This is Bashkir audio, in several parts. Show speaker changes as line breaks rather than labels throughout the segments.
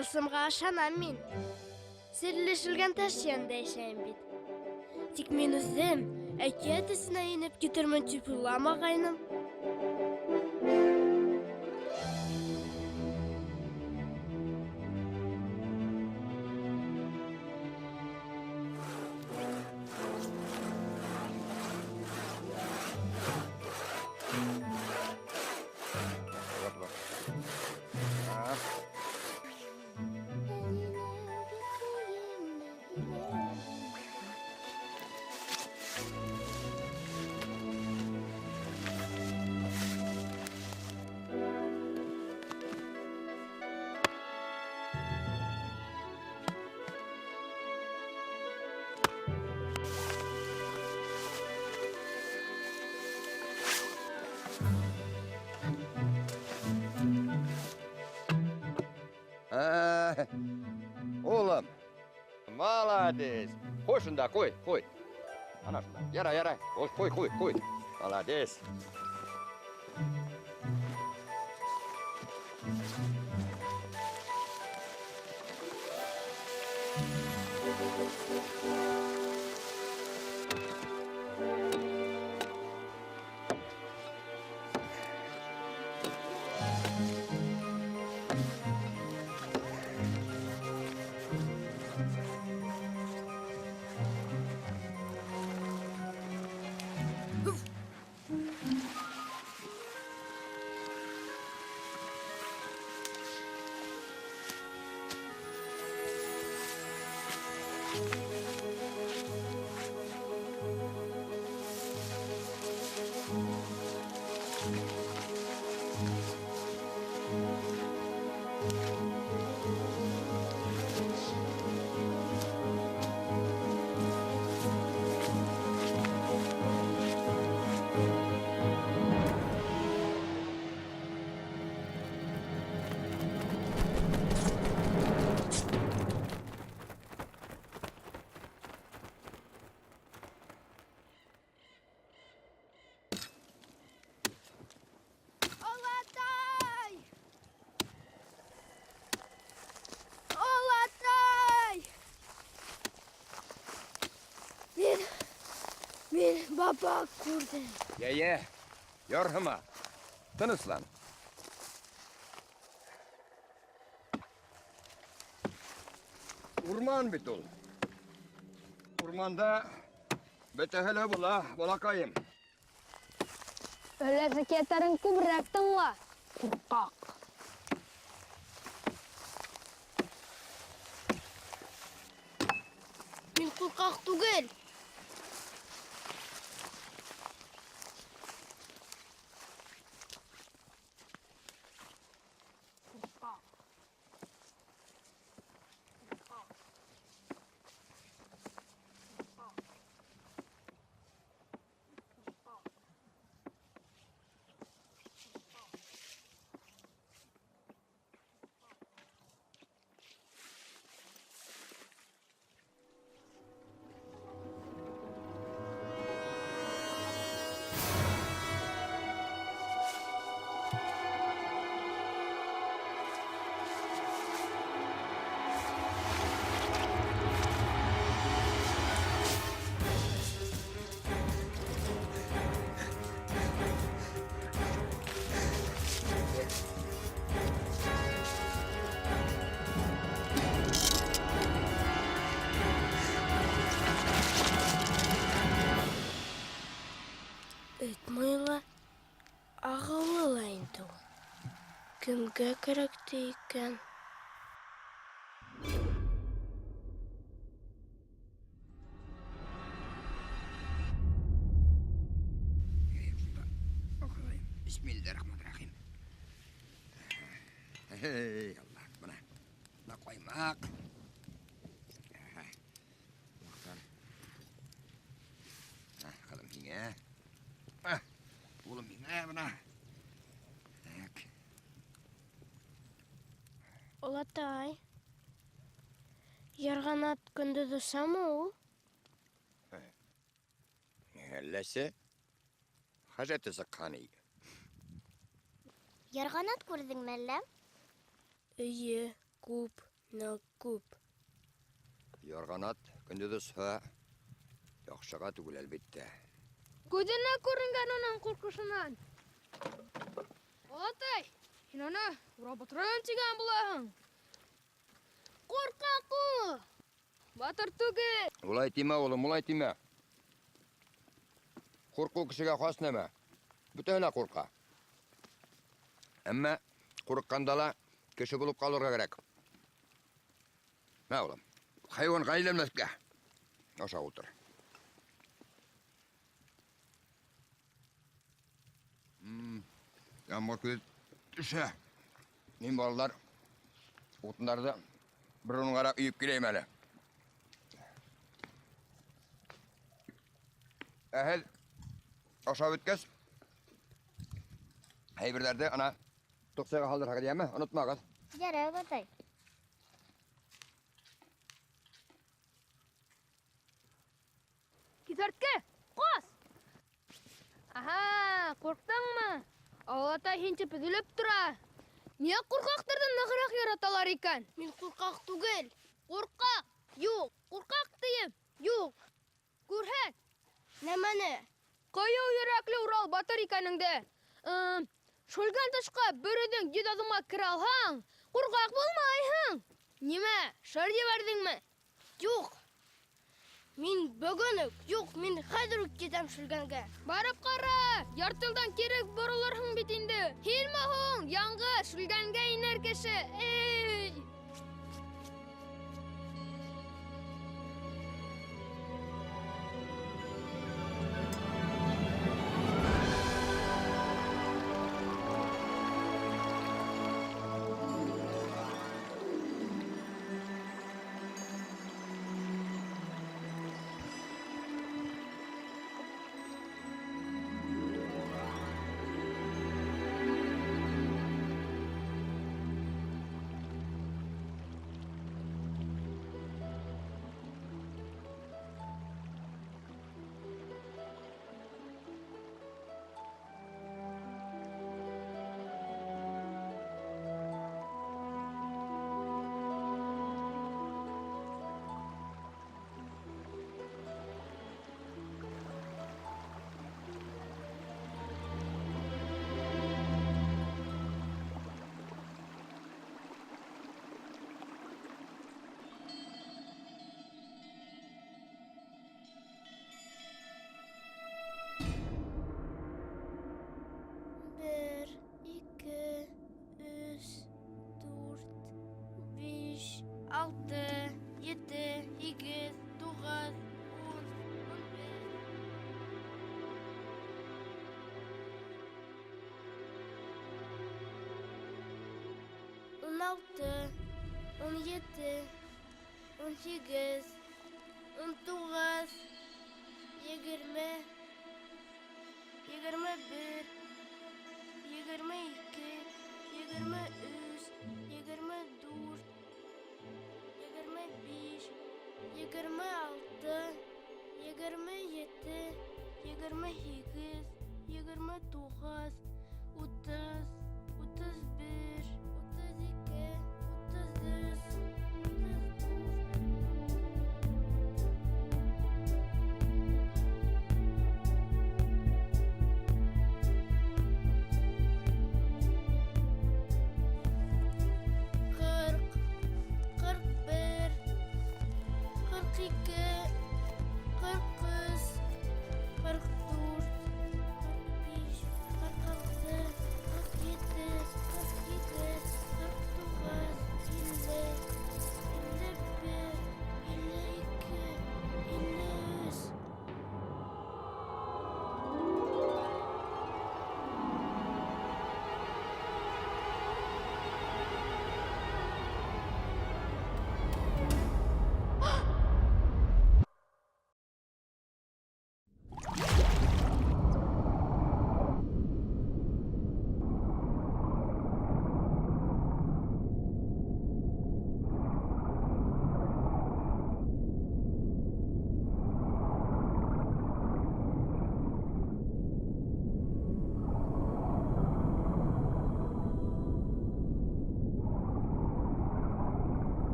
Тылсымға ышанам мин. Серле Шүлгәнташ янында йәшәйем бит. Тик мин үҙем әкиәт эсенә инеп китермен тип уйламағайным.
Улым, молодец. Ҡуй шунда, ҡуй, ҡуй. Ана шунда. Ярай, ярай. Ҡуй, ҡуй, ҡуй, ҡуй. Молодец.
Олатай! Олатай! Мин бабак күрҙем.
Йә, йә, ярһыма. Тыныслан. Урман бит ул. Урманда бөтәһе лә була, балаҡайым.
Әллә әкиәттәрен күберәк тыңла, ҡурҡаҡ.
Мин ҡурҡаҡ түгел. Эт муйылы, ағыулы ла инде ул. Кемгә кәрәк ти икән?
Бисмиллахиррахманиррахим. Эй, Аллах, бына. Бына ҡаймаҡ. Ҡыҙым һиңә. Улым һиңә бына. Так.
Олатай, ярғанат көндөҙ осамы ул?
Әлләсе, хәжәте сыҡҡан ий.
Ярғанат күрҙеңме әллә?
Эйе, күп. Ныҡ күп.
Ярғанат көндөҙ осһа, яҡшыға түгел, әлбиттә.
Күҙенә күренгән уның ҡурҡышынан. Олатай, һин уны урап батырым тигән булаһың. Ҡурҡаҡ ул. Батыр түгел.
Улай тимә, улым, улай тимә. Ҡурҡыу кешегә хас нәмә. Бөтәһе лә ҡурҡа. Әммә ҡурҡҡанда ла кеше булып ҡалырға кәрәк. Мә, улым, хайуанға әйләнмәҫкә. Аша ултыр. Ямғыр көҙ төшә. Мин, балалар, утындарҙы бер урынғараҡ өйөп киләйем әле. Ә һеҙ ашап бөткәс, әйберҙәрҙе ана тоҡсайға һалдырһағыҙ, йәме? Онотмағыҙ.
Ярай, олатай.
Киҫәртке, ҡас! Аһа, ҡурҡтыңмы? Олатай һин тип өҙөлөп тора. Ниңә ҡурҡаҡтарҙы нығыраҡ яраталар икән?
Мин ҡурҡаҡ түгел.
Ҡурҡаҡ! Юҡ, ҡурҡаҡ тием. Юҡ. Күрһәт.
Нәмәне?
Ҡыйыу йөрәкле Урал батыр икәнеңде. Шүлгән ташҡа бер үҙең 100 аҙымға керә алһаң, ҡурҡаҡ булмайһың. Нимә, шыр ебәрҙеңме?
Юҡ. Мин бөгөн үк, юҡ, мин хәҙер үк китәм Шүлгәнгә.
Барып ҡара, ярты юлдан кире боролорһоң бит инде. Һинме һуң, яңғыҙ Шүлгәнгә инер кеше? Эй!
Бер, ике, өс, дүрт, биш, алты, ете, һигеҙ, туғыҙ, ун, ун бер. Ун алты, ун ете, ун һигеҙ, ун туғыҙ, егерме, 21, 22, 23, 24, 25, 26, 27, 28, 29, 30, 31, 32, 33, 34. Ҡырҡ, ҡырҡ бер, ҡырҡ ике, ҡырҡ өс, ҡырҡ дүрт, ҡырҡ биш, ҡырҡ алты.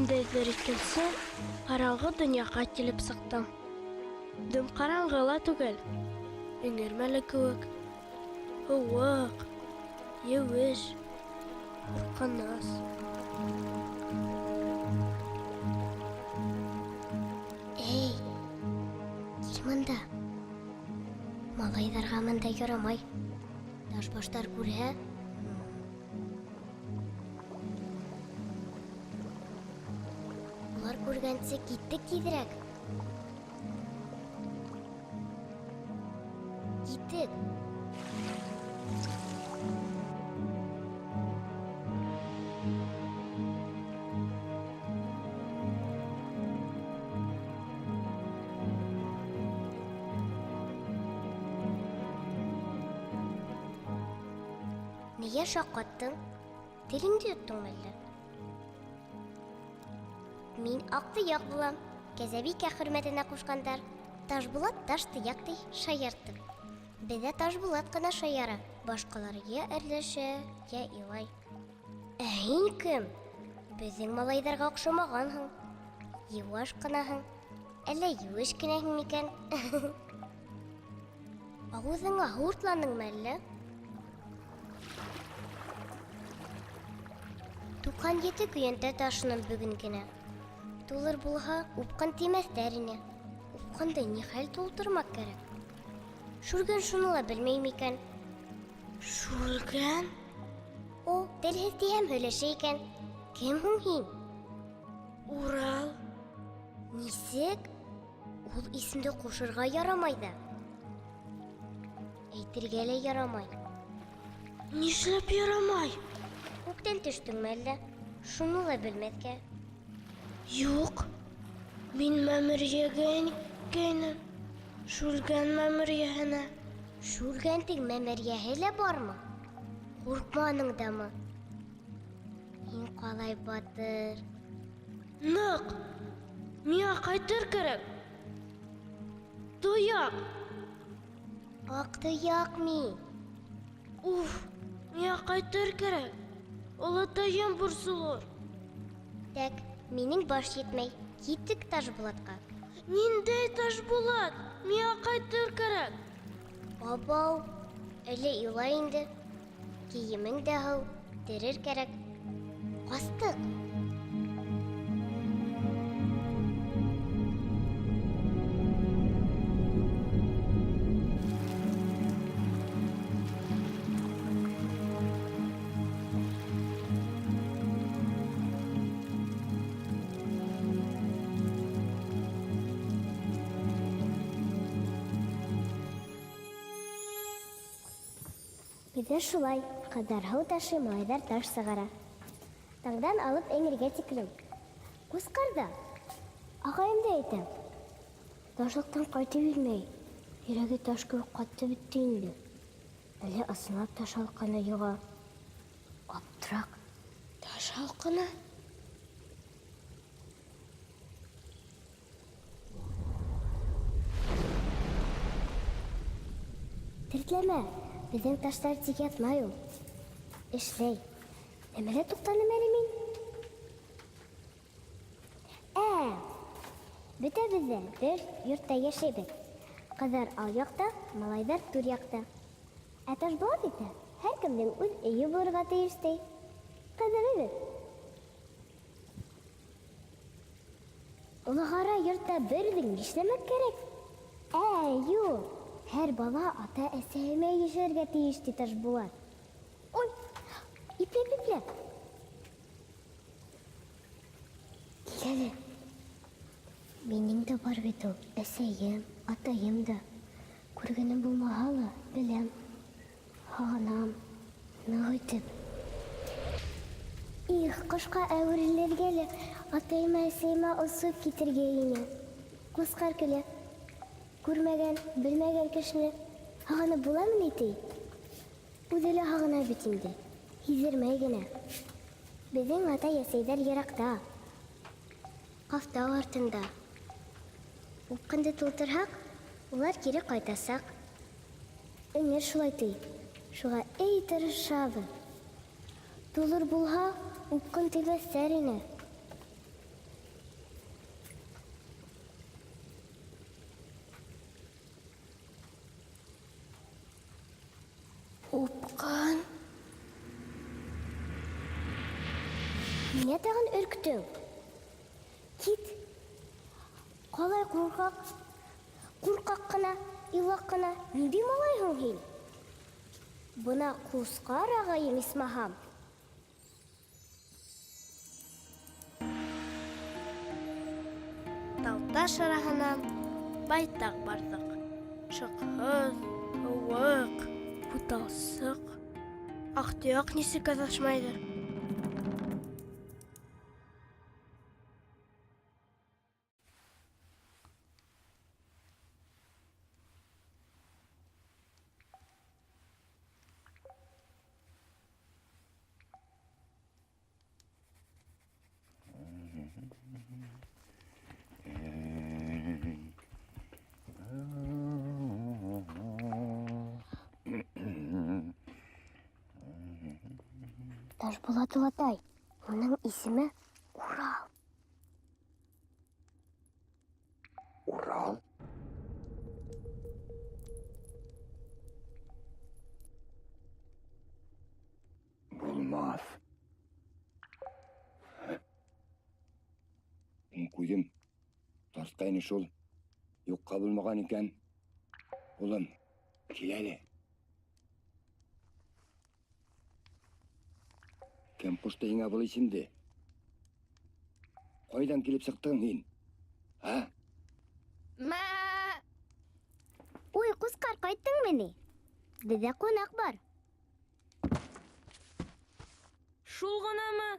Ниндәйҙер икенсе ҡараңғы донъяға килеп сыҡтым. Дөм ҡараңғы ла түгел, эңермәле кеүек. Һыуыҡ, еүеш, ҡурҡыныс.
Эй, кил мында. Малайҙарға мында ярамай. Ташбаштар күрһә, улар күргәнсе киттек тиҙерәк. Киттек. Нигә шаҡ ҡаттың? Телеңде йоттоңмо әллә? Мин Аҡтояҡ булам. Кәзәбикә хөрмәтенә ҡушҡандар. Ташбулат таш тояҡ ти, шаярттыҡ. Беҙҙә Ташбулат ҡына шаяра. Башҡалар йә әрләшә, йә илай. Ә һин кем? Беҙҙең малайҙарға оҡшамағанһың. Йыуаш ҡынаһың. Әллә еүеш кенәһең микән? Ауыҙыңа һуртланыңмы әллә? 97 көйәнтә ташыным бөгөн генә. Тулыр булһа, упҡын тимәҫтәр ине. Упҡынды ни хәл тултырмаҡ кәрәк? Шүлгән шуны ла белмәй микән?
Шүлгән?
О, телһеҙ тиһәм һөйләшә икән. Кем һуң һин?
Урал.
Нисек? Ул исемде ҡушырға ярамай ҙа. Әйтергә лә ярамай.
Нишләп ярамай?
Күктән төштөңмө әллә? Шуны ла белмәҫкә.
Юҡ. Мин мәмерйәгә инткәйнем. Шүлгән мәмерйәһенә.
Шүлгәндең мәмерйәһе лә бармы? Ҡурҡманың дамы? Һин ҡалай батыр.
Ныҡ. Миңә ҡайтыр кәрәк. Тояҡ.
Аҡтояҡ мин.
Уф, миңә ҡайтыр кәрәк. Олатайым борсолор.
Тәк, минең баш етмәй. Киттек Ташбулатҡа.
Ниндәй Ташбулат? Миңә ҡайтыр кәрәк.
Абау, әле илай инде. Кейемең дә һыу, терер кәрәк. Ҡастыҡ. Беҙҙә шулай, ҡыҙҙар һыу ташый, малайҙар таш сығара. Таңдан алып эңергә тиклем. Ҡусҡарҙа. Ағайымды әйтәм.
Ташлыҡтан ҡайтып илмәй. Йөрәге таш кеүек ҡатты бөттө инде. Әле ысынлап таш һалҡыны йоға. Аптыраҡ. Таш һалҡыны?
Тертләмә. Беҙҙең таштар тик ятмай ул. Эшләй. Нәмәлә туҡтаным әле мин? Бөтәбеҙ ҙә бер йортта йәшәйбеҙ. Ҡыҙҙар ал яҡта, малайҙар түр яҡта. Ә Ташбулат әйтә, һәр кемдең үҙ өйө булырға тейеш ти. Ҡыҙыҡ бит.
Олоғара йортта бер үҙең нишләмәк кәрәк? Юҡ. Һәр бала ата-әсәһенә йәшәргә тейеш, ти Ташбулат. Ой, ипләп, ипләп. Кил әле. Минең дә бар бит ул, әсәйем, атайым да. Күргәнем булмаһа ла, беләм. Һағынам, ныҡ итеп. Их, ҡошҡа әүерелергә лә, атайыма, әсәйемә осоп китергә ине. Ҡусҡар көлә. Күрмәгән, белмәгән кешене һағынып буламы ни ти? Үҙе лә һағына бит инде, һиҙҙермәй генә. Беҙҙең атай-әсәйҙәр йыраҡта, Ҡафтау артында. Упҡынды тултырһаҡ, улар кире ҡайтасаҡ. Эңер шулай ти, шуға эй тырышабыҙ. Тулыр булһа, упҡын теймәҫтәр ине. Упҡын. Ниңә тағын өрктөң? Кит. Ҡалай ҡурҡаҡ. Ҡурҡаҡ ҡына, илаҡ ҡына. Ниндәй малай һуң һин? Бына Ҡусҡар ағайым, исмаһам.
Тау-таш араһынан байтаҡ барҙыҡ. Шыҡһыҙ, һыуыҡ, буталсыҡ. Аҡтөйәк нисек аҙашмайҙыр.
Ташбулат олатай, уның исеме Урал.
Урал? Булмаҫ. Мин күҙем тартҡайны шул. Юҡҡа булмаған икән. Улым, кил әле. Кем ҡушты һиңә был исемде? Ҡайҙан килеп сыҡтың һин? Ә?
Мә!
Уй, Ҡусҡар, ҡайттыңмы ни? Беҙҙә ҡунаҡ бар.
Шул ғынамы?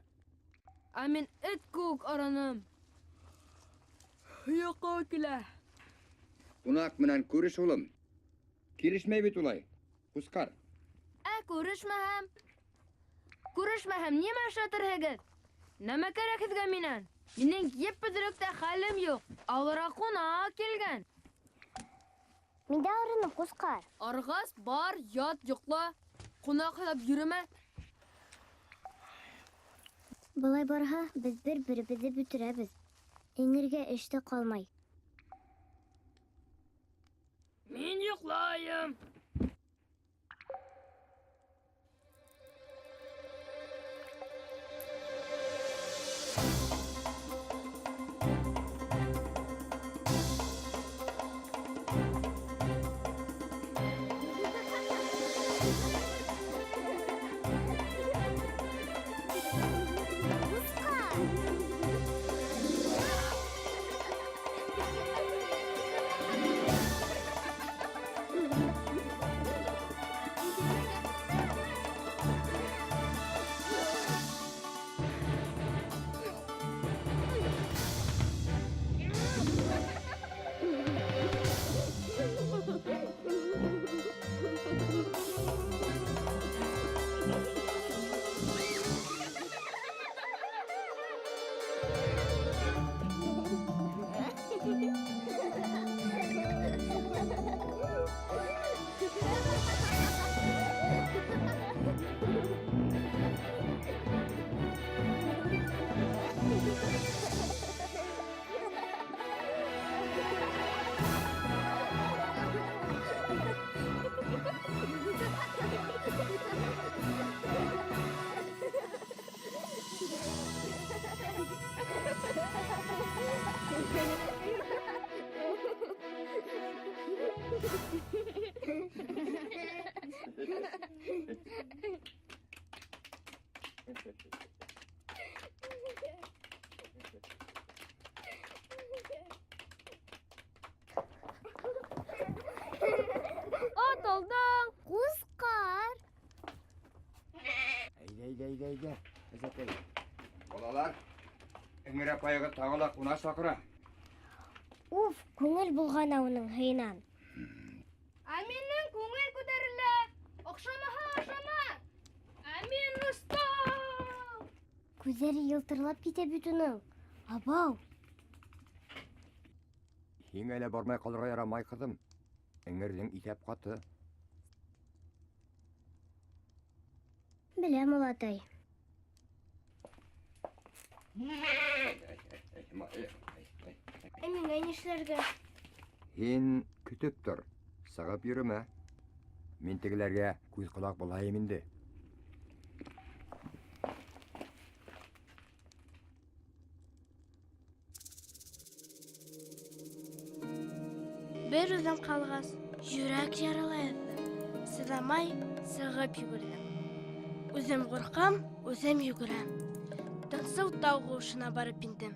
Ә мин эт кеүек арыным. Йоҡо килә.
Ҡунаҡ менән күреш, улым. Килешмәй бит улай, Ҡусҡар.
Ә күрешмәһәм? Күрешмәһәм, нимә эшләтерһегеҙ? Нәмә кәрәк һеҙгә минән? Минең еп бөҙөрөк тә хәлем юҡ. Ауылға ҡунаҡ килгән.
Мин дә арыным, Ҡусҡар.
Арығас, бар, ят, йоҡла. Ҡунаҡ һыйлап йөрөмә.
Былай барһа, беҙ бер-беребеҙҙе бөтөрәбеҙ. Эңергә эш тә ҡалмай.
Мин йоҡлайым. Атылдың!
Ҡусҡар!
Әйҙә, әйҙә, әйҙә, әйҙә. Әсәкәй. Балалар, Эңер апайығыҙ тағы ла ҡунаҡ саҡыра.
Уф, күңел болғана уның һыйынан.
Ә минең күңел күтәрелә. Оҡшамаһа, ашама. Ә мин остам.
Күҙҙәре йылтырлап китә бит уның. Абау!
Һиңә лә бармай ҡалырға ярамай, ҡыҙым. Эңерҙең иҫәп ҡаты.
Беләм, олатай.
Ә миңә нишләргә?
Һин көтөп тор, сығып йөрөмә. Мин тегеләргә күҙ ҡолаҡ булайым инде.
Бер үҙем ҡалғас, йөрәк ярыла яҙҙы. Сыҙамай сығып йүгерҙем. Үҙем ҡурҡам, үҙем йүгерәм. Тынсыу тау ҡыуышына барып индем.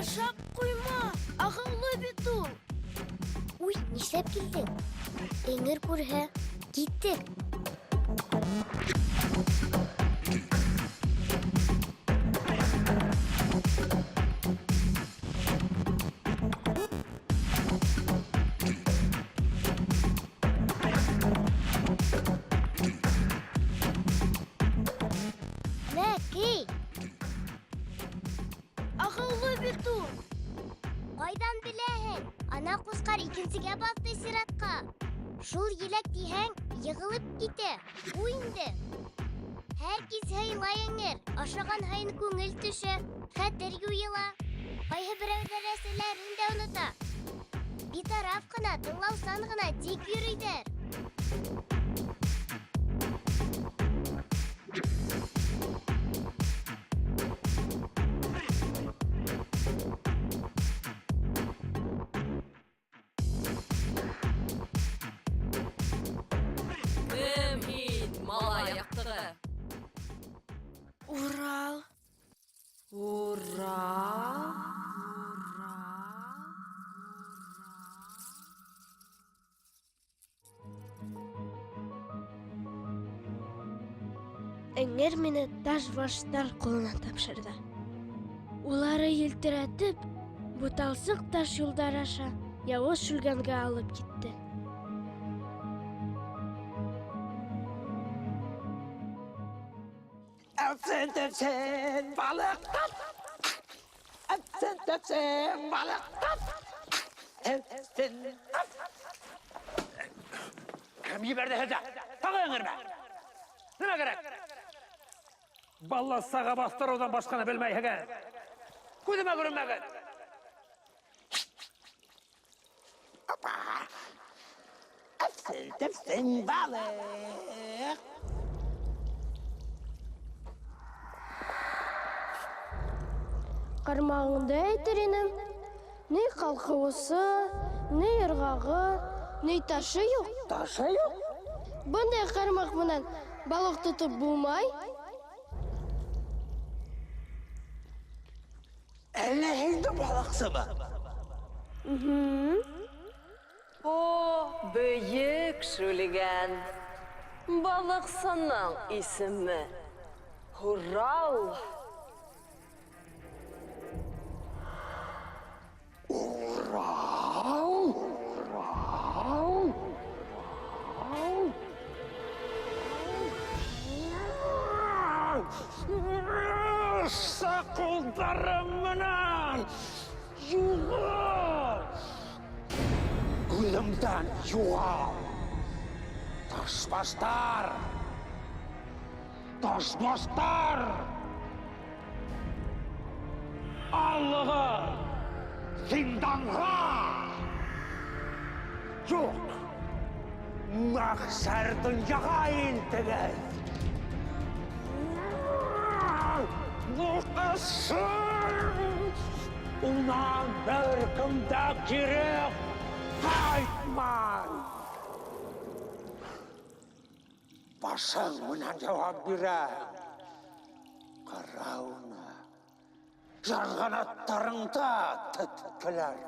Ашап ҡуйма, ағыулы бит ул.
Уй, нишләп килдең? Эңер күрһә, киттек. Мә, кей!
Ағыулы бит ул.
Ҡайҙан беләһең? Ана ҡусҡар икенсегә баҫты сиратҡа. Шул еләк тиһәң, йығылып китә. Ҡуй инде. Һәр кис һыйлай эңер. Ашаған һайын күңел төшә, хәтер юйыла. Ҡайһы берәүҙәр әсәләрен дә онота. Битараф ҡына, тыңлаусан ғына тик йөрөйҙәр.
Кем һин, малай яҡтығы?
Урал.
Урал?
Эңер мине ташбаштар ҡулына тапшырҙы. Улары елтерәтеп, буталсыҡ таш юлдар аша яуыз Шүлгәнгә алып китте.
Әпсен тәпсен балыҡ тап. Әпсен тәпсен балыҡ тап. Әпсен тап. Кем ебәрҙе һеҙҙе? Тағы эңерме? Нимә кәрәк? Балласаға баҫтырыуҙан башҡаны белмәйһегеҙ. Күҙемә күренмәгеҙ. Опа! Әпсен тәпсен балыҡ.
Ҡармағыңды әйтер инем. Ни ҡалҡыуысы, ни ырғағы, ни ташы юҡ.
Ташы юҡ?
Бындай ҡармаҡ менән балыҡ тотоп булмай.
Әллә һин дә балыҡсымы?
О, бөйөк Шүлгән! Балыҡсының исеме Урал.
Урал? Урал? Урал? Ҡулдарым менән юғал! Күҙемдән юғал! Ташбаштар! Ташбаштар! Алығыҙ! Зинданға! Юҡ! Мәхшәр донъяға илтегеҙ! Унан бер кем дә кире ҡайтмай! Башың менән яуап бирәм. Ҡара уны. Ярғанаттарыңды теткеләр.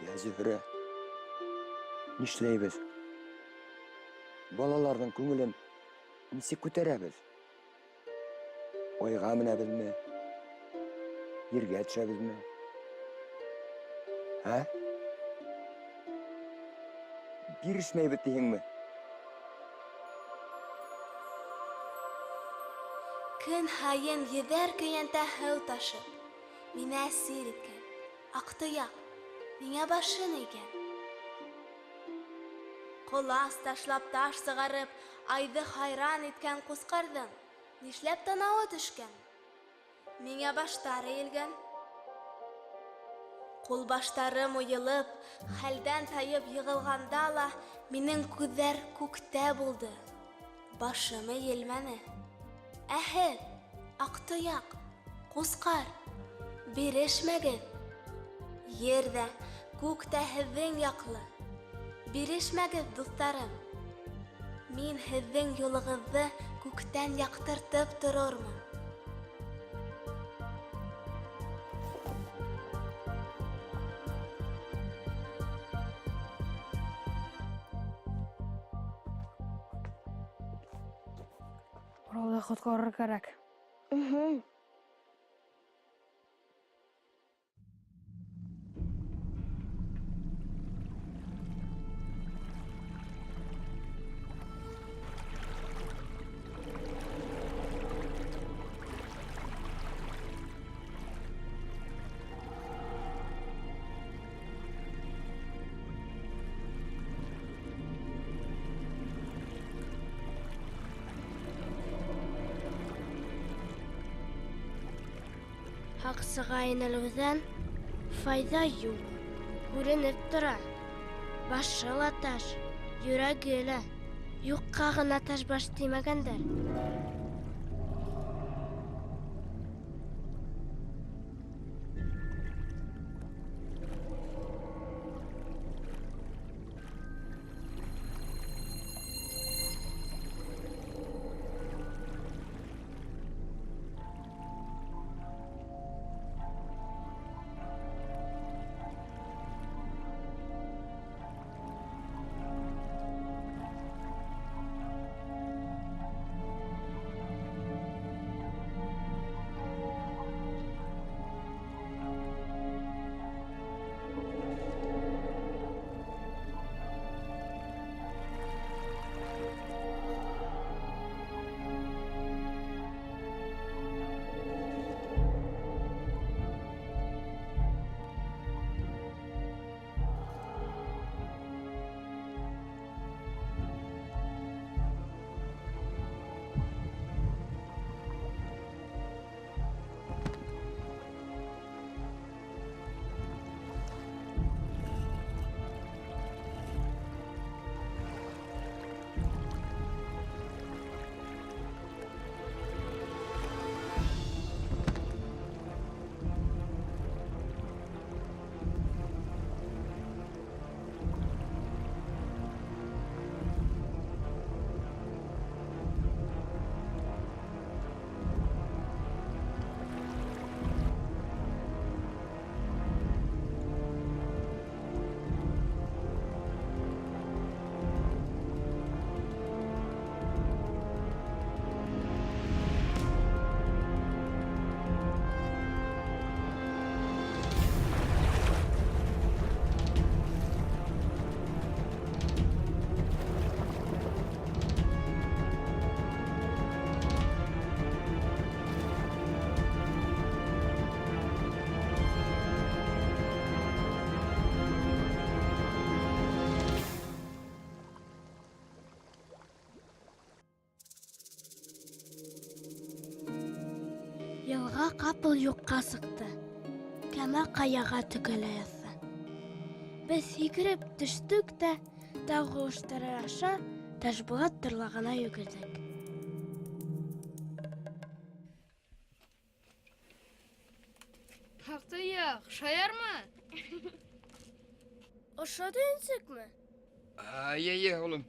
Йә, Зөһрә, нишләйбеҙ? Балаларҙың күңелен нисек күтәрәбеҙ? Айға менәбеҙме? Ергә төшәбеҙме? Ә? Бирешмәйбеҙ тиһеңме?
Көн һайын йөҙәр көйәнтә һыу ташып, мине әсир иткән, Аҡтояҡ, миңә башын эйгән. Ҡолас ташлап таш сығарып, айҙы хайран иткән ҡусҡарҙың нишләп танауы төшкән? Миңә баштар эйелгән. Ҡулбаштарым уйылып, хәлдән тайып йығылғанда ла минең күҙҙәр күктә булды. Башым эйелмәне. Ә һеҙ, Аҡтояҡ, Ҡусҡар, бирешмәгеҙ. Ер ҙә, күк тә һеҙҙең яҡлы. Бирешмәгеҙ, дуҫтарым. Мин һеҙҙең юлығыҙҙы күктән яҡтыртып торормон.
Уралды ҡотҡарыр кәрәк.
Һаҡсыға инәлеүҙән файҙа юҡ, күренеп тора. Башы ла таш, йөрәге лә. Юҡҡа ғына таш баш тимәгәндәр. Йылға ҡапыл юҡҡа сыҡты. Кәмә ҡаяға төгөлә яҙҙы. Беҙ һикереп төштөк тә тау ҡыуыштары аша Ташбулат торлағына йүгерҙек.
Аҡтояҡ, шаярма.
Ошо төйөнсөкмө?
Эйе, улым.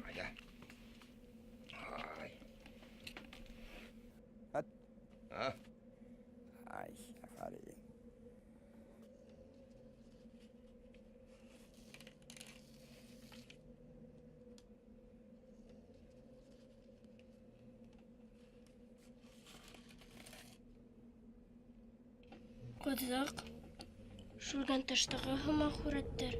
Айҙа. Ай. Ай, афарин.
Ҡыҙыҡ. Шүлгән таштағы һымаҡ һүрәттәр.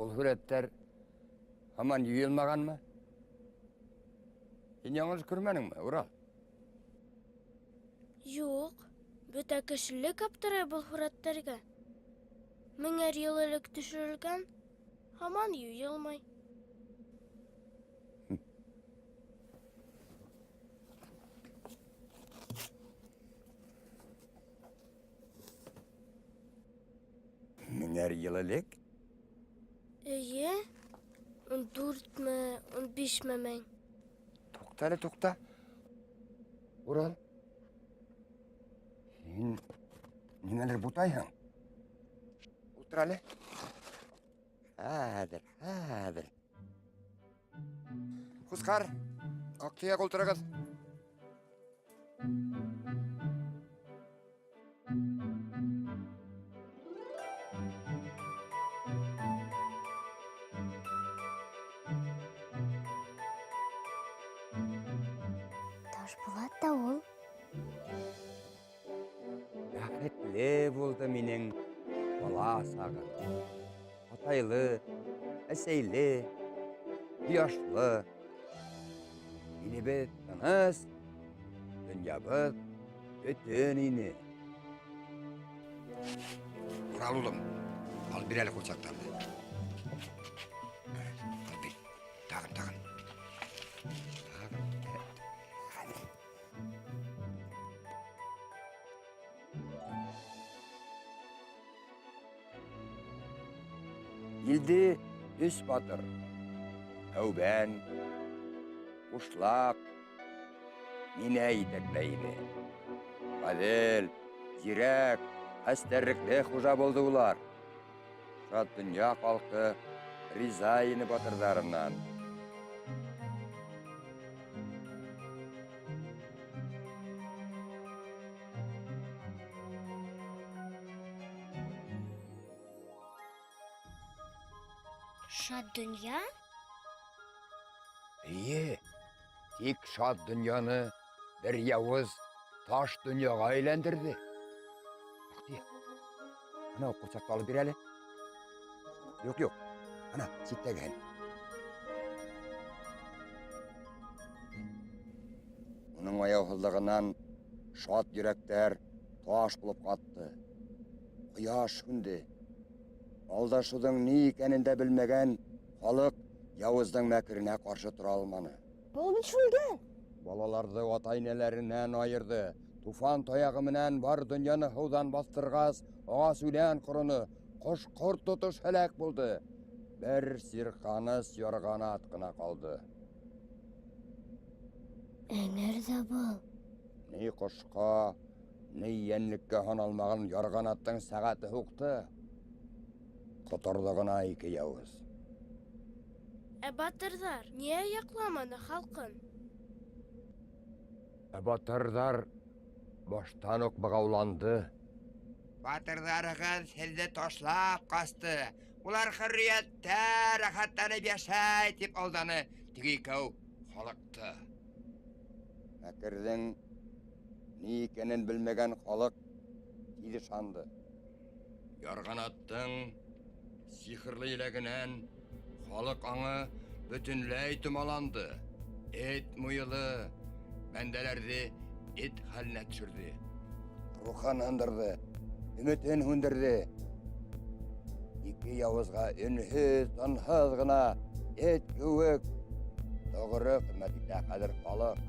Ул һүрәттәр һаман юйылмағанмы? Һин яңылыш күрмәнеңме, Урал?
Юҡ, бөтә кешелек аптырай был һүрәттәргә. Меңәр йыл элек төшөрөлгән, һаман юйылмай.
Меңәр йыл элек?
Эйе, 14-ме, 15-ме мең.
Туҡта әле, туҡта. Урал. Һин нимәлер бутайһың? Ултыр әле. Хәҙер, хәҙер. Хускар, аҡтөйәк ултырығыҙ.
Ташбулат та ул.
Бәхетле булды минең бала сағым. Атайлы, әсәйле, ҡояшлы. Илебеҙ тыныс, донъябыҙ бөтөн ине. Урал улым, ал бир әле ҡурсаҡтарҙы. Ал бир. Тағын, тағын. Тағын. Хәҙер. Илде өс батыр. Һәүбән, Ҡушлаҡ, Минәй етәкләй ине. Ғәҙел, зирәк, хәстәрлекле хужа булды улар. Шат донъя халҡы риза ине батырҙарынан.
Шат донъя?
Эйе, тик шат донъяны бер яуыз таш донъяға әйләндерҙе. Аҡтөйәк, ана ҡурсаҡты алып бир әле. Юҡ, юҡ, ана ситтәгеһен. Уның аяуһыҙлығынан шат йөрәктәр таш булып ҡатты. Ҡояш һүнде. Алдашыуҙың ни икәнен дә белмәгән халыҡ яуыздың мәкеренә ҡаршы тора алманы.
Был бит Шүлгән.
Балаларҙы ата-инәләренән айырҙы. Туфан таяғы менән бар донъяны һыуҙан баҫтырғас, ағас үлән ҡороно, ҡош-ҡорт тотош һәләк булды. Бер сирҡаныс ярғанат ҡына ҡалды.
Эңер ҙә был.
Ни ҡошҡа, ни йәнлеккә һаналмаған ярғанаттың сәғәте һуҡты. Ҡоторҙо ғына ике яуыз.
Ә батырҙар ниңә яҡламаны халҡын?
Ә батырҙар баштан уҡ бығауланды. Батырҙарығыҙ һеҙҙе ташлап ҡасты. Улар хөрриәттә рәхәтләнеп йәшәй тип алданы теге икәү халыҡты. Мәкерҙең ни икәнен белмәгән халыҡ тиҙ ышанды. Ярғанаттың сихырлы еләгенән халыҡ аңы бөтөнләй томаланды. Эт муйылы бәндәләрҙе эт хәленә төшөрҙө. Рухын һындырҙы, өмөтөн һүндерҙе. Ике яуызға өнһөҙ, тынһыҙ ғына эт кеүек тоғро хеҙмәт итә хәҙер халыҡ.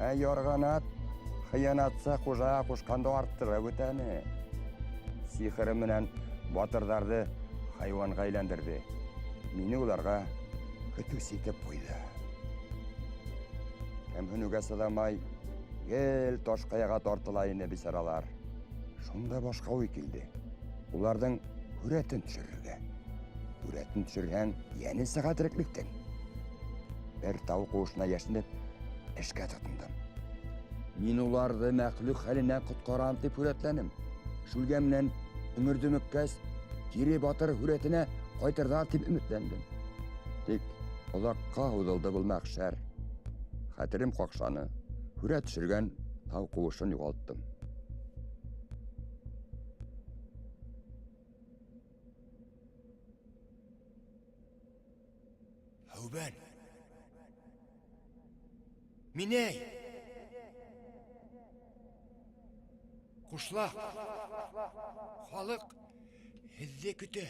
Ә ярғанат хыянатсы хужа ҡушҡанды арттырып үтәне. Сихыры менән батырҙарҙы хайуанға әйләндерҙе. Мине уларға көтөүсе итеп ҡуйҙы. Кәмһенеүгә сыҙамай, гел таш ҡаяға тартыла ине бисаралар. Шунда башҡа уй килде. Уларҙың һүрәтен төшөрөргә. Һүрәтен төшөрһәң, йәне сыға тереклектең. Бер тау ҡыуышына йәшенеп, эшкә тотондом. Мин уларҙы мәхлүк хәленән ҡотҡарам тип һүрәтләнем. Шүлгән менән эңерҙе мөккәс, кире батыр һүрәтенә Ҡайтырҙар тип өмөтләндем. Тик оҙаҡҡа һуҙылды был мәхшәр. Хәтерем ҡаҡшаны. Һүрәт төшөргән тау ҡыуышын юғалттым. Һәүбән! Минәй! Ҡушлаҡ! Халыҡ һеҙҙе көтә.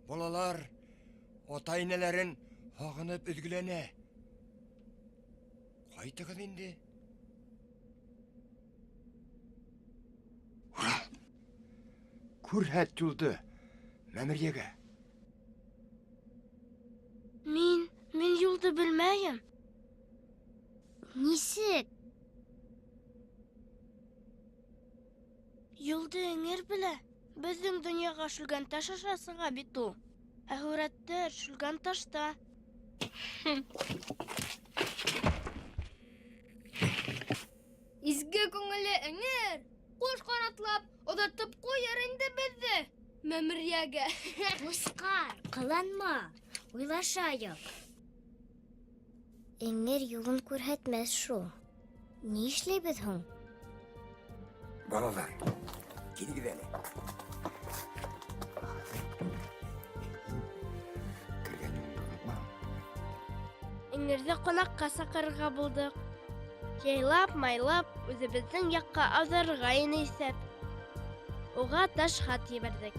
Балалар ата-инәләрен һағынып өҙгөләнә. Ҡайтығыҙ инде. Урал! Күрһәт юлды Мәмерйәгә.
Мин юлды белмәйем.
Нисек?
Юлды эңер белә. Беҙҙең донъяға Шүлгән таш аша сыға бит ул. Ә һүрәттәр Шүлгән ташта.
Изге күңелле эңер, ҡош ҡанатлап, оҙатып ҡуйыр инде беҙҙе Мәмерйәгә.
Ҡусҡар, ҡыланма, уйлашайыҡ.
Эңер юлын күрһәтмәҫ шул. Ни эшләйбеҙ һуң?
Балалар, килегеҙ әле. Кергән юлыңды онотма.
Эңерҙе ҡунаҡҡа саҡырырға булдыҡ. Яйлап, майлап, үҙебеҙҙең яҡҡа ауҙарырға ине иҫәп. Уға таш хат ебәрҙек.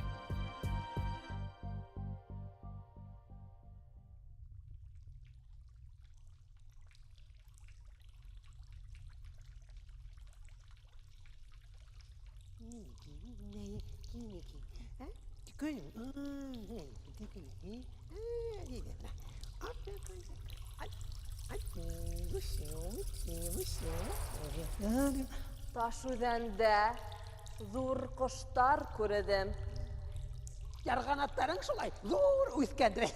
Таш үҙәндә ҙур ҡоштар күрҙем.
Ярғанаттарың шулай ҙур үҫкәндер.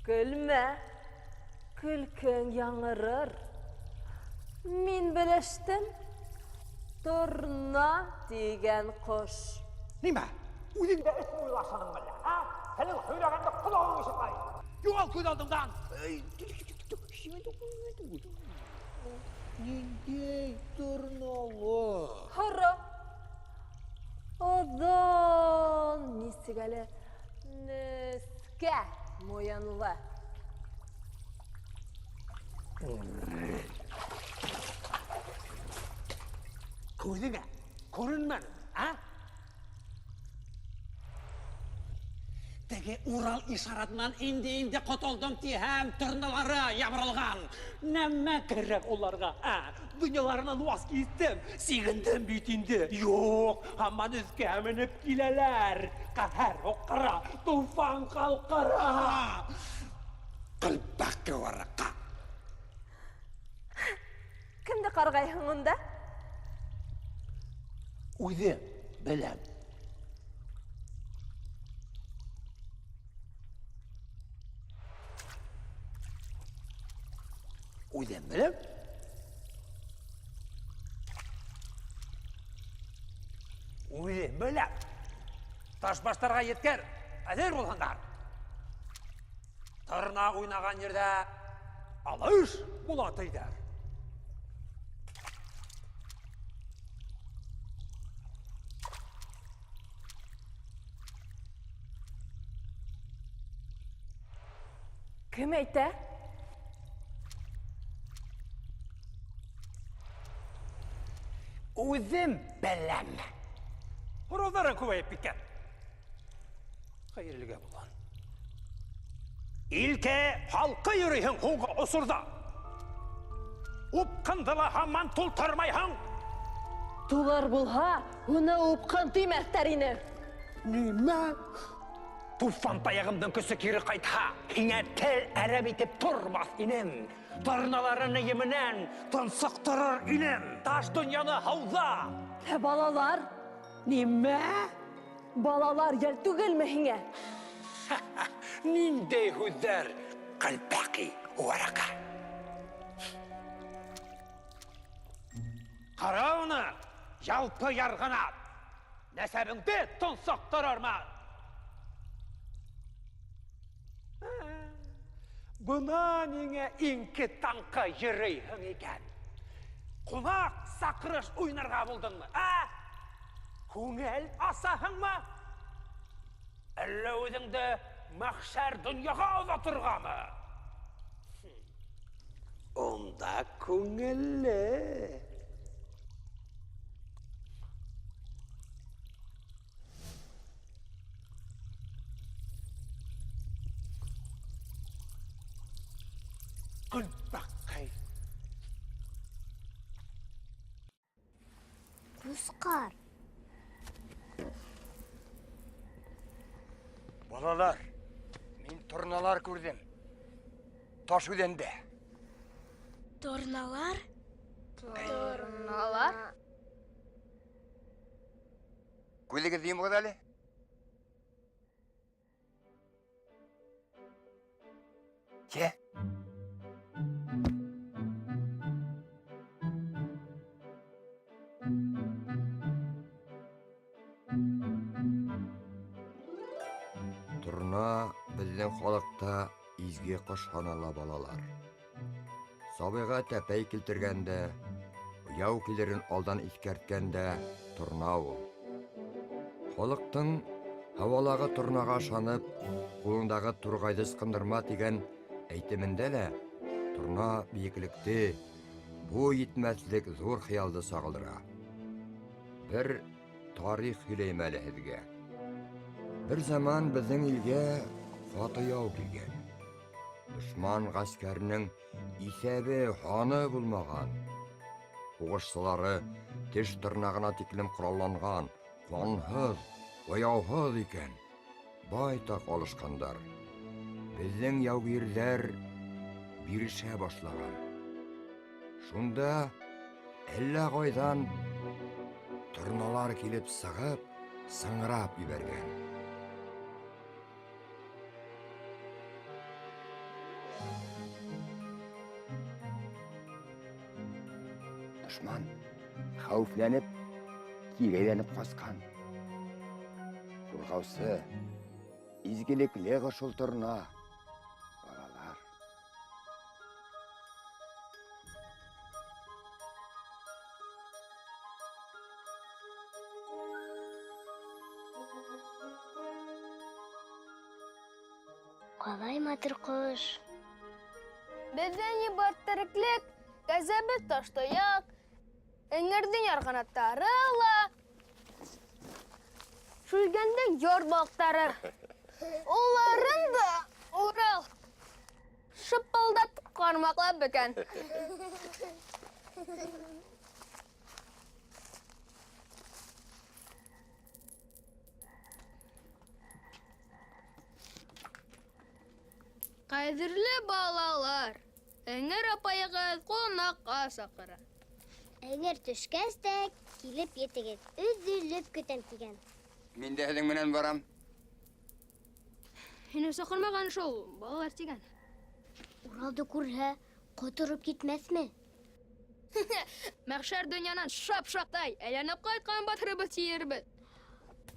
Көлмә, көлкөң яңырыр. Мин белештем, торна тигән ҡош.
Нимә? Үҙең дә эш уйлашаның әллә, ә? Һинең һөйләгәнде ҡолағың ишетмәй. Юғал күҙ алдымдан. Ниндәй торналар?
Һоро. Оҙон, нисек әле нескә муйынлы.
Күҙеңә күренмәне, ә? Теге Урал ишаратынан инде-инде ҡотолдом тиһәм, торналары ябырылған. Нәмә кәрәк уларға, ә? Донъяларынан ваз кистем, сигендем бит инде. Юҡ, һаман өҫкә менеп киләләр. Ҡәһәр һуҡҡыра, туфан ҡалҡыра. Ҡылпаҡ вараҡа.
Кемде ҡарғайһың унда?
Үҙем беләм. Үҙем беләм. Үҙем беләм. Ташбаштарға еткер, әҙер булһындар. Торна уйнаған ерҙә алыш була тиҙәр.
Кем әйтә?
Үҙем беләм. Һорауҙарың күбәйеп киткән. Хәйерлегә булһын. Илкә халҡы йөрөйһөң һуңғы осорҙа. Упҡынды ла һаман тултырмайһың.
Тулар булһа, уны упҡын тимәҫтәр ине.
Нимә? Туфан таяғымдың көсө кире ҡайтһа, һиңә тел әрәм итеп тормаҫ инем. Торналарын еменән тонсоҡторор инем. Таш донъяны һауҙа.
Ә балалар?
Нимә?
Балалар йәл түгелме һиңә?
Ниндәй һүҙҙәр? Ҡалпаҡи вараҡа. Ҡара уны, ялпы ярғанат! Нәсәбеңде тонсоҡторормон! Бына ниңә иңке-таңҡы йөрөйһөң икән. Ҡунаҡ саҡырыш уйнарға булдыңмы, ә? Күңел асаһыңмы? Әллә үҙеңде мәхшәр донъяға оҙатырғамы? Унда күңелле. Көлпәккәй.
Ҡусҡар.
Балалар, мин торналар күрҙем. Таш үҙәндә.
Торналар?
Торналар?
Күҙегеҙҙе йомоғоҙ әле. Йә. Торна беҙҙең халыҡта изге ҡош һанала, балалар. Сабыйға тәпәй килтергәндә, яу килерен алдан иҫкәрткәндә торна ул. Халыҡтың һауалағы торнаға ышанып, ҡулыңдағы турғайҙы ысҡындырма тигән әйтемендә лә торна бейеклекте, буй етмәҫлек ҙур хыялды сағылдыра. Бер тарих һөйләйем әле һеҙгә. Бер заман беҙҙең илгә ҡаты яу килгән. Дошман ғәскәренең иҫәбе һаны булмаған. Һуғышсылары теш тырнағына тиклем ҡоралланған, ҡанһыҙ, аяуһыҙ икән. Байтаҡ алышҡандар. Беҙҙең яугирҙәр бирешә башлаған. Шунда әллә ҡайҙан торналар килеп сығып, сыңрап ебәргән. Дошман хәүефләнеп, кире әйләнеп ҡасҡан. Ҡурғаусы, изгелекле ошол торна, балалар.
Ҡалай матур ҡош.
Беҙҙә ни бар тереклек, кәзәбеҙ таштояҡ, эңерҙең ярғанаттары ла, шүлгәндең яр балыҡтары. Уларын да Урал шыпылдатып ҡармаҡлап бөкән. Ҡәҙерле балалар, эңер апайығыҙ ҡунаҡҡа саҡыра.
Эңер төшкәс тә килеп етегеҙ, өҙөлөп көтәм тигән.
Мин дә һеҙҙең менән барам.
Һине саҡырмаған шул, балалар тигән.
Уралды күрһә, ҡотороп китмәҫме?
Мәхшәр донъянан шап-шаптай әйләнеп ҡайтҡан батырыбыҙ тиербеҙ.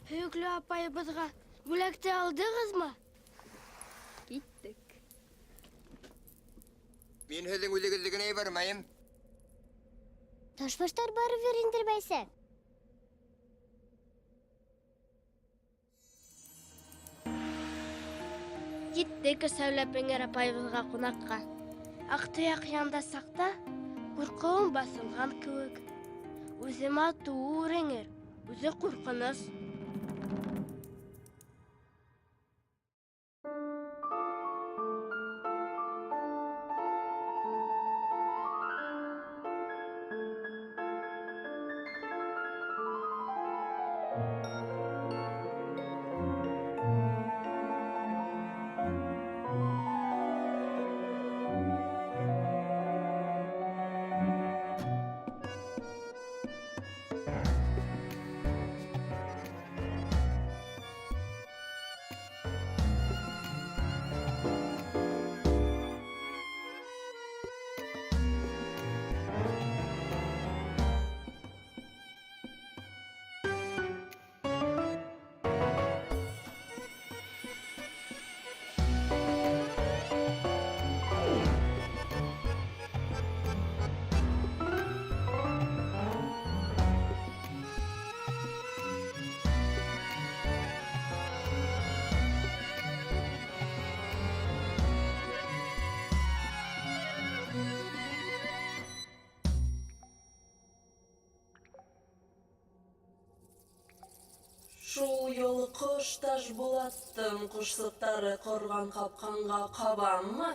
Һөйөклө апайыбыҙға бүләкте алдығыҙмы?
Киттек.
Мин һеҙҙең үҙегеҙҙе генә ебәрмәйем.
Ташбаштар барыбер индермәйсә.
Киттек өсәүләп эңер апайыбыҙға ҡунаҡҡа. Аҡтояҡ янда саҡта ҡурҡыуым баҫылған кеүек. Үҙе матур эңер, үҙе ҡурҡыныс.
Шул йолҡош Ташбулаттың ҡошсоҡтары ҡорған ҡапҡанға ҡабаммы?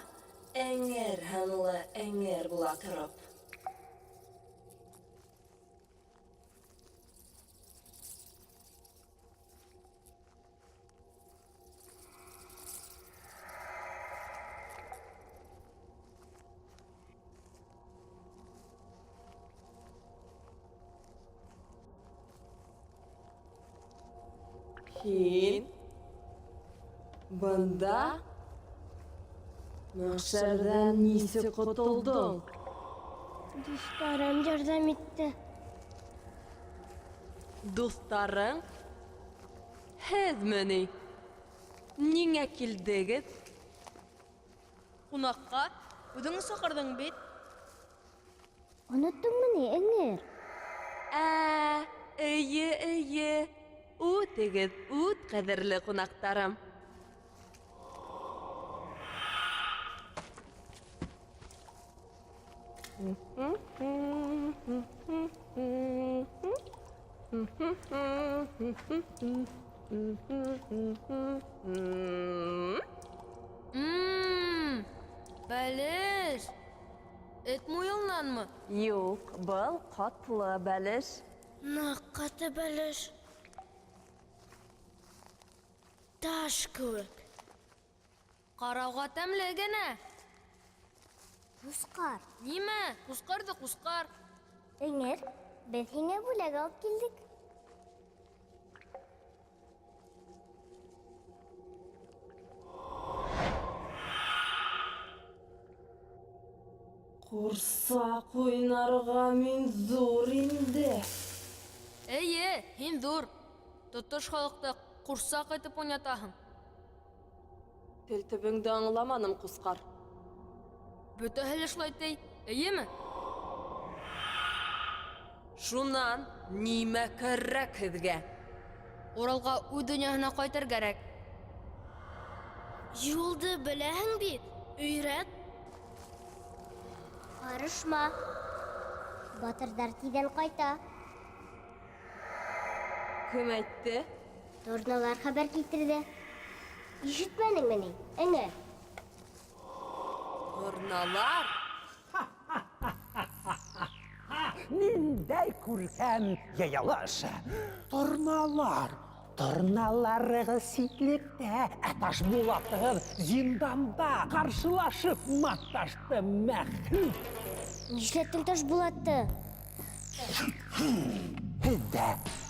Эңер һынлы эңер була тороп. Һин бында мәхшәрҙән нисек ҡотолдоң?
Дуҫтарым ярҙам итте.
Дуҫтарың? Һеҙме ни? Ниңә килдегеҙ?
Ҡунаҡҡа үҙең саҡырҙың бит.
Оноттоңмо ни, эңер?
Ә, эйе, эйе. Үтегеҙ, үт, ҡәҙерле ҡунаҡтарым.
Бәлеш! Эт муйылнанмы?
Юҡ, был ҡатлы бәлеш.
Ныҡ ҡаты бәлеш. Таш кеүек.
Ҡарауға тәмле генә.
Ҡусҡар.
Нимә? Ҡусҡарҙы ҡусҡар.
Эңер, беҙ һиңә бүләк алып килдек.
Ҡурсаҡ уйнарға мин ҙур инде.
Эйе, һин ҙур. Тотош халыҡты ҡурсаҡ итеп уйнатаһың.
Тел төбөңдө аңламаным, Ҡусҡар.
Бөтәһе лә шулай ти, эйеме?
Шунан нимә кәрәк һеҙгә?
Уралға үҙ донъяһына ҡайтыр кәрәк.
Юлды беләһең бит, өйрәт.
Ҡарышма. Батырҙар тиҙҙән ҡайта.
Кем әйтте?
Торналар хәбәр килтерҙе. Ишетмәнеңме ни, эңер?
Торналар?
Ниндәй күркәм йыйылыш! Торналар! Торналарығыҙ ситлектә, ә Ташбулатығыҙ зинданда ҡаршылашып маташты мәхлүк.
Нишләттең Ташбулатты?
Һеҙ ҙә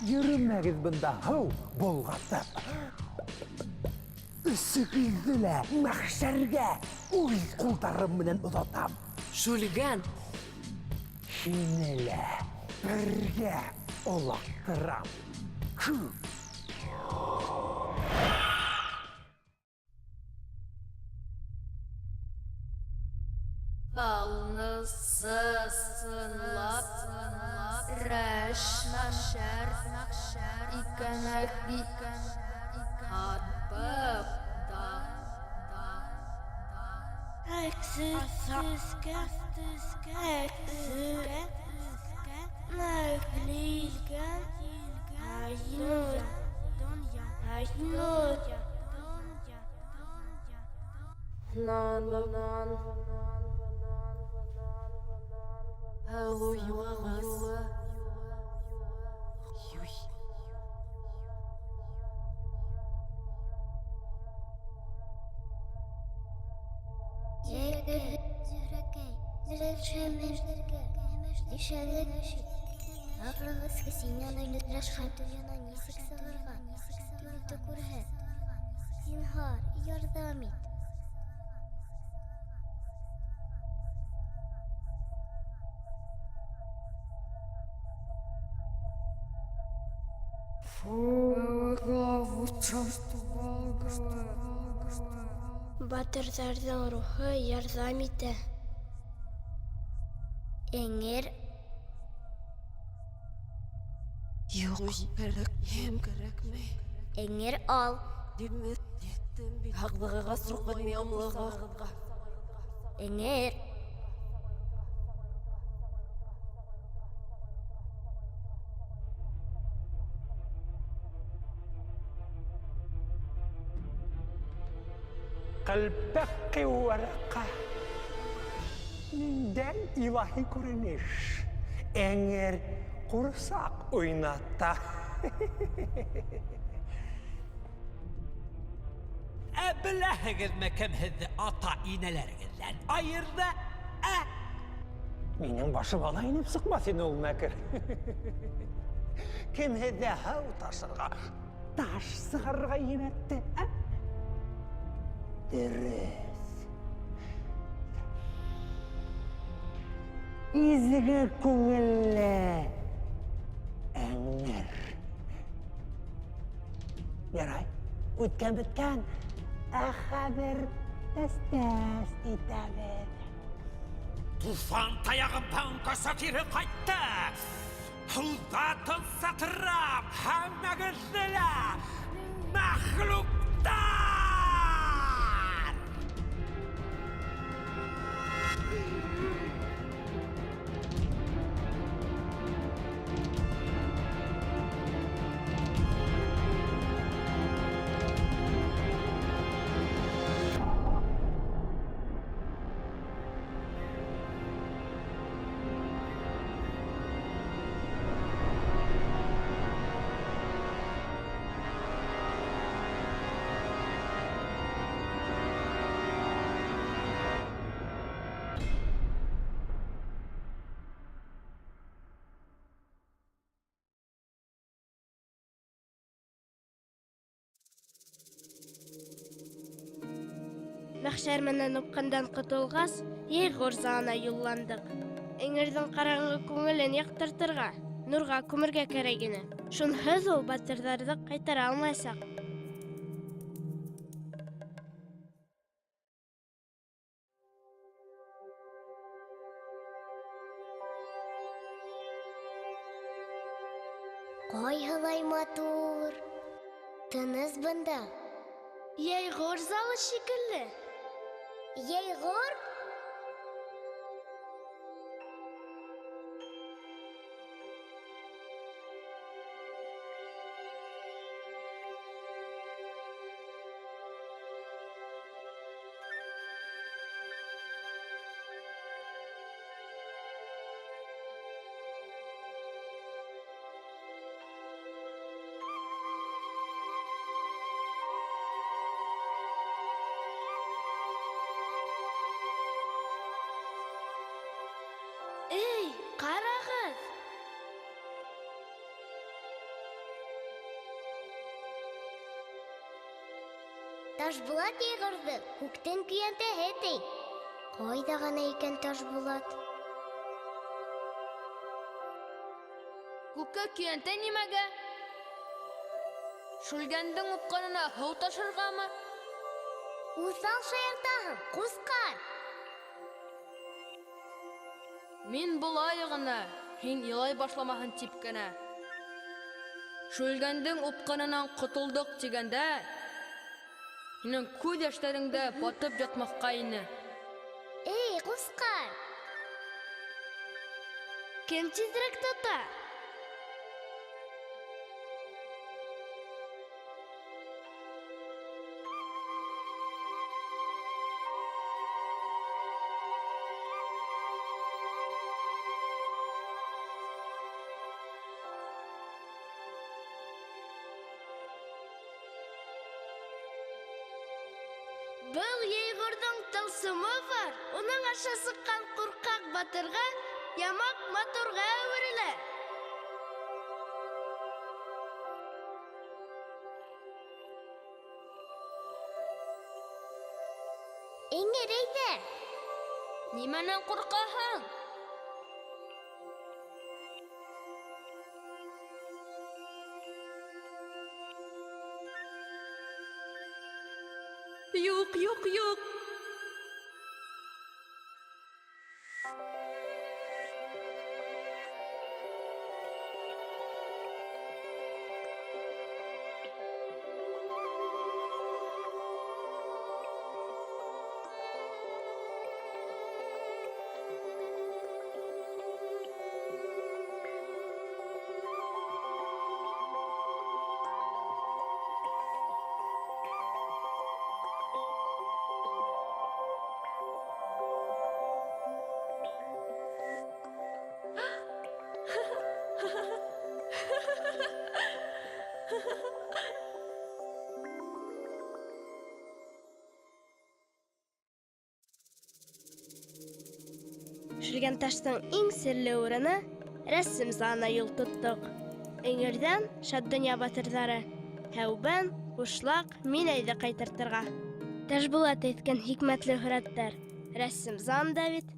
йөрөмәгеҙ бында һыу болғатып. Өсөгөҙҙө лә мәхшәргә үҙ ҡулдарым менән оҙатам.
Шүлгән!
Һине лә бергә олаҡтырам. Кө!
Балнысы сынлап, рәш, икәнәк, һатып,
Зинһар, ярҙам ит.
Батырҙарҙың рухы ярҙам итә.
Эңер.
Юҡ, кәрәк, ем кәрәкмәй.
Эңер ал.
Һаҡлығыға сурҡын.
Эңер.
Ҡелпәк вәрәҡә. Ниндәй илаһи күренеш. Эңер ҡурсаҡ уйната.
Ә беләһегеҙме, кем һеҙҙе ата-инәләрегеҙҙән айырҙы? Ә?
Минең башыма ла инеп сыҡмаҫ ине ул мәкер. Кем һеҙҙе һыу ташырға, таш сығарырға йүнәтте? Ә? Дөрөҫ. Изге күңелле эңер. Ярай, үткән бөткән. Ә хәҙер тәс-тәс итәбеҙ.
Туфан таяғым паңҡаса кире ҡайтты. Һыуҙа тынсатырам һәммәгеҙҙе лә, мәхлүктәр!
Мәхшәр менән упҡындан ҡотолғас, Йәйғор залына юлландыҡ. Эңерҙең ҡараңғы күңелен яҡтыртырға, нурға күмергә кәрәк ине. Шунһыҙ ул батырҙарҙы ҡайтара алмаясаҡ.
Ҡайһылай матур, тыныс бында.
Йәйғор залы шикелле.
Йәйғор?
Эй, ҡарағыҙ!
Ташбулат йәйғорҙо күктең көйәнтәһе ти. Ҡайҙа ғына икән Ташбулат?
Күккә көйәнтә нимәгә? Шүлгәндең упҡынына һыу ташырғамы?
Уҫал шаяртаһың, ҡусҡар!
Мин былай ғына, һин илай башламаһын тип кенә. Шүлгәндең упҡынынан ҡотолдоҡ тигәндә, һинең күҙ йәштәреңдә батып ятмаҫҡа ине.
Эй, ҡусҡар!
Кем тиҙерәк тота? Был йәйғорҙоң тылсымы бар. Уның аша сыҡҡан ҡурҡаҡ батырға ямаҡ матурға әүерелә.
Эңер, әйҙә!
Нимәнән ҡурҡаһың? Юҡ, юҡ, юҡ!
Шүлгәнташтың иң серле урыны рәсем залына юл тоттоҡ. Эңерҙән Шат донъя батырҙары Һәүбән, Бушлаҡ, Минәйҙе ҡайтартырға. Ташбулат әйткән хикмәтле һүрәттәр рәсем залында бит.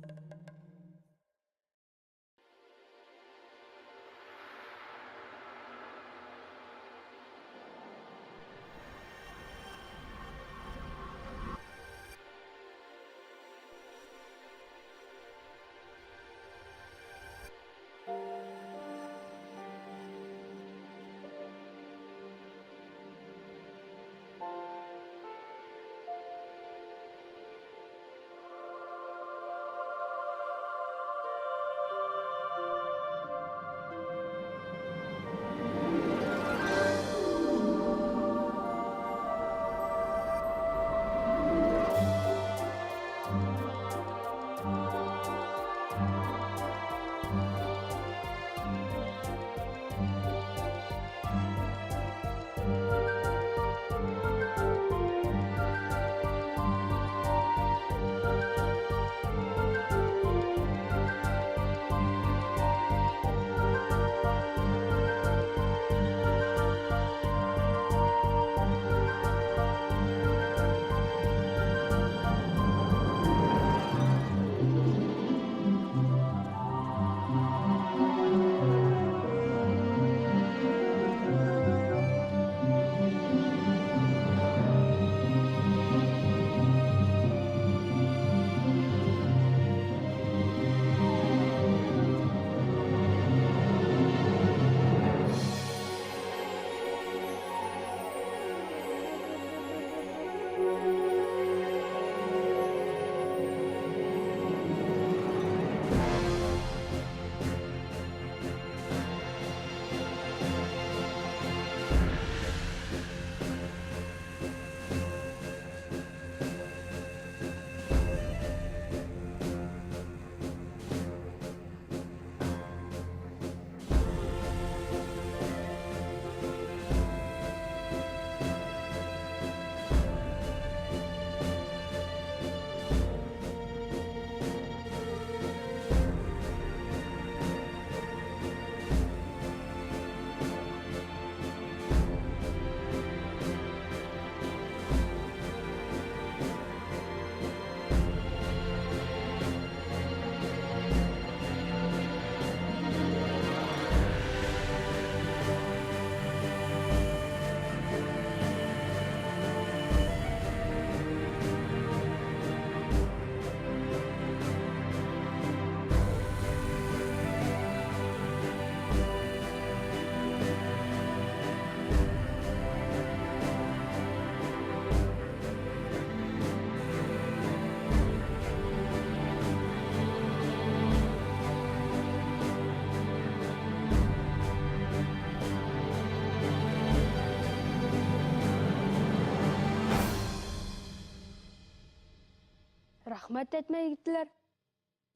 Рәхмәт әйтмәй киттеләр.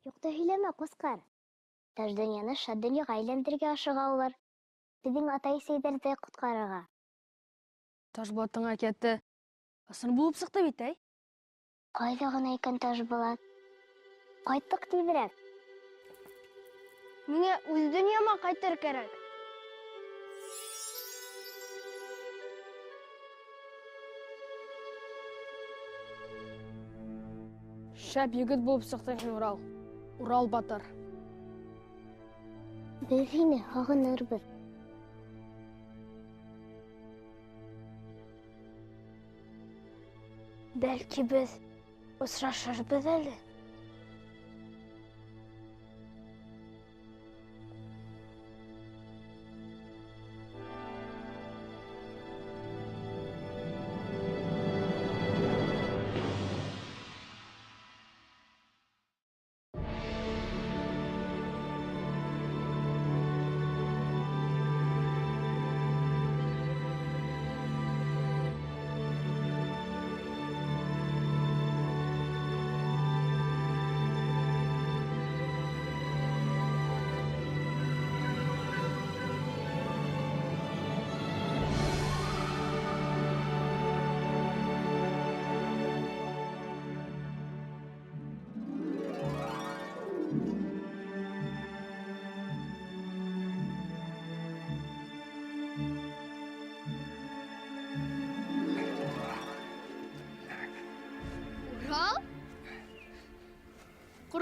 Юҡты һөйләмә, ҡусҡар. Таш донъяны шат донъяға әйләндерергә ашыға улар. Беҙҙең атай-әсәйҙәрҙе ҡотҡарырға.
Ташбулаттың әкиәте ысын булып сыҡты бит, әй?
Ҡайҙа ғына икән Ташбулат? Ҡайттыҡ тиҙерәк.
Миңә үҙ донъяма ҡайтыр кәрәк.
Шәп егет булып сыҡтың һин, Урал. Урал батыр.
Беҙ һине һағынырбыҙ.
Бәлки беҙ осрашырбыҙ әле.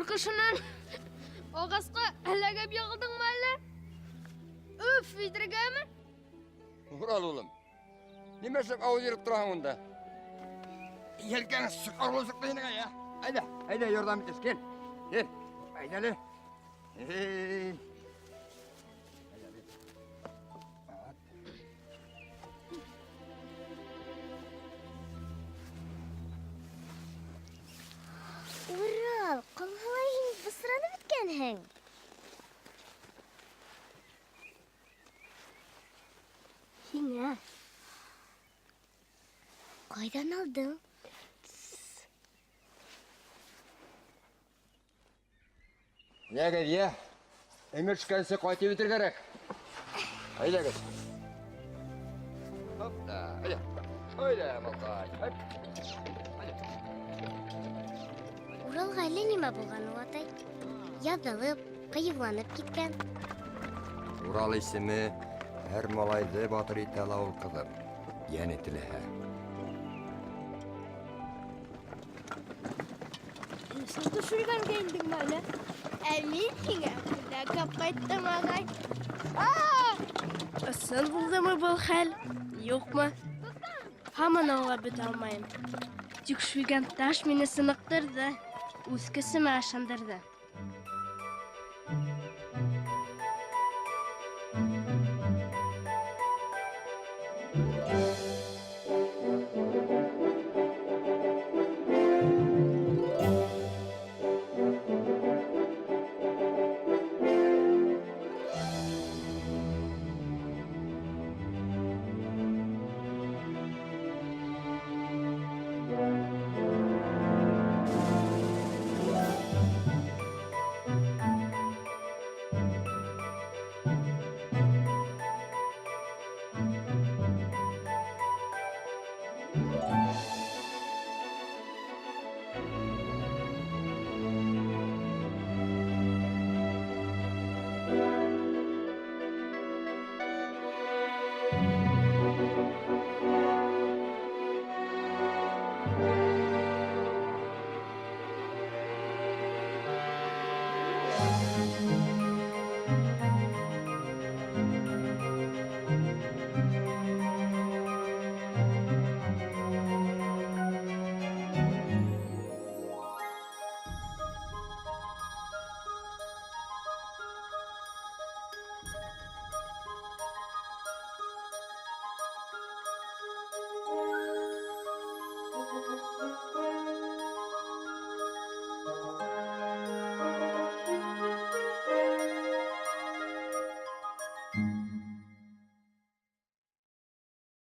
Ҡурҡышынан ағасҡа эләгеп йығылдыңмы әллә? Өф итергәме?
Урал улым, нимә эшләп ауыҙ йөрөп тораһың унда? Елкәң сыҡар булып сыҡты һинең, ә? Әйҙә, әйҙә, ярҙам итеш, кил. Кил, әйҙә әле. Эй.
Урал, ҡалһалай һин бысранып бөткәнһең.
Һиңә.
Ҡайҙан алдың?
Йәгеҙ, йә. Эңер төшкәнсе ҡайтып етер кәрәк. Әйҙәгеҙ. Хоп та, әйҙә. Әйҙә, малҡай. Хоп.
Уралға әллә нимә булған ул, атай? Яҙылып, ҡыйыуланып киткән.
Урал исеме һәр малайҙы батыр итә ала ул, ҡыҙым. Йәне теләһә.
Һин төшөргәнгә индеңме әле? Ә мин һиңә бүләк алып ҡайттым, ағай. Ысын булдымы был хәл, юҡмы? Һаман аңлап бөтә алмайым. Тик Шүлгән таш мине сыныҡтырҙы, үҙ көсөмә ышандырҙы.